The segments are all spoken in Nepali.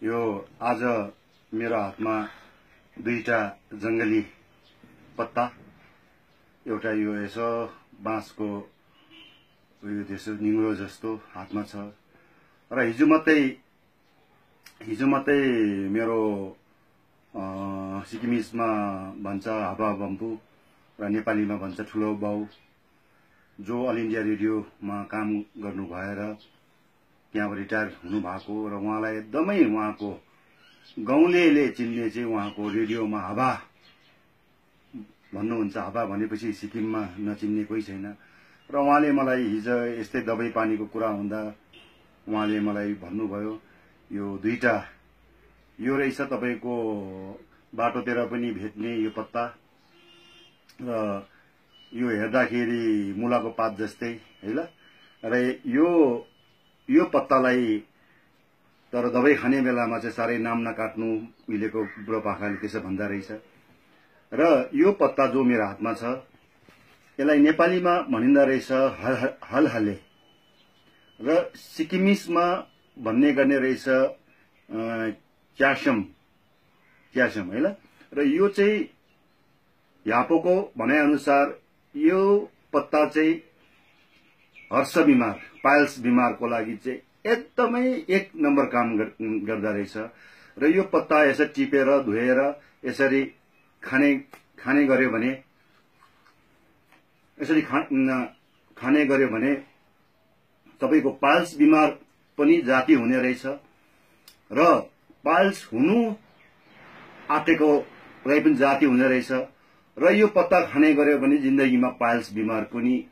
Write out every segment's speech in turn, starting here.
यो आज मेरो हातमा दुईटा जंगली पत्ता, एउटा यो यसो बाँसको उयो त्यसो निङ्रो जस्तो हातमा छ र हिजो मात्रै मेरो सिक्किमिजमा भन्छ हावा बम्पु र नेपालीमा भन्छ ठुलो बाउ, जो अल इन्डिया रेडियोमा काम गर्नु भएर त्यहाँ रिटायर हुनु भएको र उहाँलाई एकदमै उहाँको गाउँलेले चिन्ने चाहिँ उहाँको रेडियोमा हावा भन्नुहुन्छ। हावा भनेपछि सिक्किममा नचिन्ने कोही छैन र उहाँले मलाई हिजो यस्तै दबाई पानीको कुरा हुँदा उहाँले मलाई भन्नुभयो, यो दुईटा यो रहेछ तपाईको बाटोतिर पनि भेट्ने यो पत्ता र यो हेर्दाखेरि मुलाको पात जस्तै हैन र यो पत्तालाई तर दबाई खाने बेलामा चाहिँ साह्रै नाम नकाट्नु, उहिलेको बुढोपाकाले त्यसो भन्दा रहेछ। र यो पत्ता जो मेरो हातमा छ यसलाई नेपालीमा भनिँदा रहेछ हलहले र सिक्किमिसमा भन्ने गर्ने रहेछ च्यासम हैन। र यो चाहिँ यापोको भनाइ अनुसार यो पत्ता चाहिँ हर्ष बिमार, पाइल्स बिमारको लागि चाहिँ एकदमै एक नम्बर काम गर्दा रहेछ। र यो पत्ता यसरी टिपेर धोएर यसरी खाने गर्यो भने, यसरी खाने गर्यो भने तपाईको पाइल्स बिमार पनि जाती हुने रहेछ र पाइल्स हुनु आटेकोलाई पनि जाती हुने रहेछ र यो पत्ता खाने गर्यो भने जिन्दगीमा पाइल्स बिमार पनि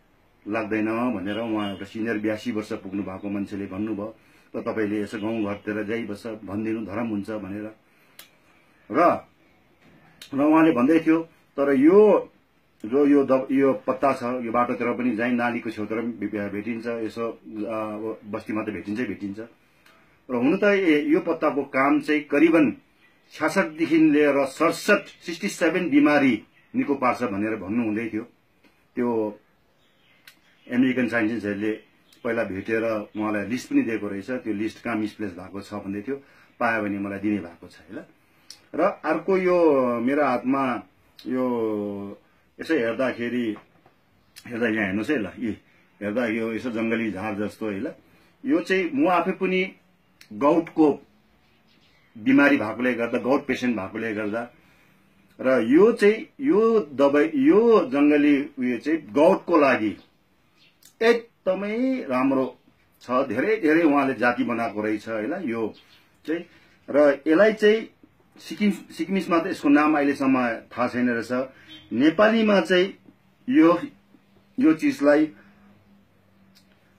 लाग्दैन भनेर उहाँ एउटा सिनियर 82 वर्ष पुग्नु भएको मान्छेले भन्नुभयो। र तपाईले यसो गाउँघरतिर जाइ बस भनिदिनु धर्म हुन्छ भनेर र उहाँले भन्दै थियो। तर यो जो यो पत्ता छ यो बाटोतिर पनि जाइ, नालीको छेउतिर पनि भेटिन्छ, यसो बस्तीमा त भेटिन्छ र हुन त यो पत्ताको काम चाहिँ करिबन 66 देखि लिएर 67 बिमारी निको पार्छ भनेर भन्नुहुँदै थियो। त्यो अमेरिकन साइन्टिस्टहरूले पहिला भेटेर उहाँलाई लिस्ट पनि दिएको रहेछ। त्यो लिस्ट कहाँ मिसप्लेस भएको छ भन्दै थियो, पायो भने मलाई दिने भएको छ हैन। र अर्को यो मेरो हातमा यो यसो हेर्दाखेरि यहाँ हेर्नुहोस् है ल, हेर्दा यो यसो जंगली झार जस्तो हैन। यो चाहिँ म आफै पनि गाउटको बिमारी भएकोले गर्दा, गाउट पेशेन्ट भएकोले गर्दा र यो चाहिँ यो दबाई यो जंगली उयो चाहिँ गाउटको लागि एकदमै राम्रो छ। धेरै उहाँले जाति बनाएको रहेछ हैन यो चाहिँ। र यसलाई चाहिँ सिक्किमिसमा त यसको नाम अहिलेसम्म थाहा छैन रहेछ। नेपालीमा चाहिँ यो चीजलाई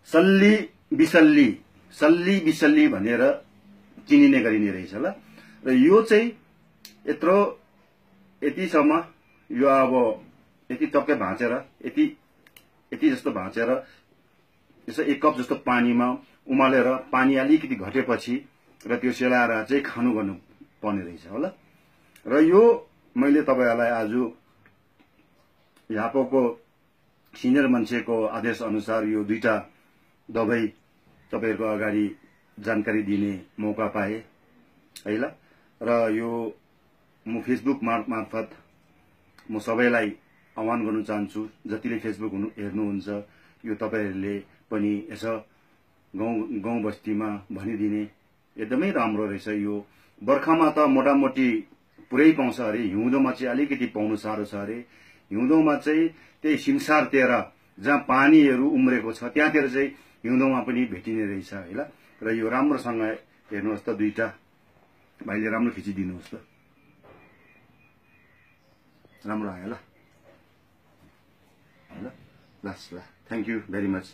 सल्ली बिसल्ली भनेर चिनिने गरिने रहेछ ल। र यो चाहिँ यतिसम्म यो अब यति टक्कै भाँचेर यति जस्तो भाँचेर यसो 1 कप जस्तो पानीमा उमालेर पानी अलिकति घटेपछि र त्यो सेलाएर चाहिँ खानु गर्नु पर्ने रहेछ होला। र यो मैले तपाईहरुलाई आज यापोको सिनियर मान्छेको आदेश अनुसार यो दुईटा दबाई तपाईहरुको अगाडि जानकारी दिने मौका पाए हैन। र यो म फेसबुक मार्फत म सबैलाई आह्वान गर्न चाहन्छु, जतिले फेसबुक हेर्नुहुन्छ यो तपाईहरुले पनि यसो गाउँ बस्तीमा भनिदिने एकदमै राम्रो रहेछ। यो बर्खामा त मोटामोटी पुरै पाउँछ अरे, हिउँदोमा चाहिँ अलिकति पाउनु साह्रो छ अरे। हिउँदोमा चाहिँ त्यही सिमसारतिर जहाँ पानीहरू उम्रेको छ त्यहाँतिर चाहिँ हिउँदोमा पनि भेटिने रहेछ हैन। र यो राम्रोसँग हेर्नुहोस् त, दुईटा भाइले राम्रो खिचिदिनुहोस् त, राम्रो आयो ल। ल थ्यांक यू भेरी मच।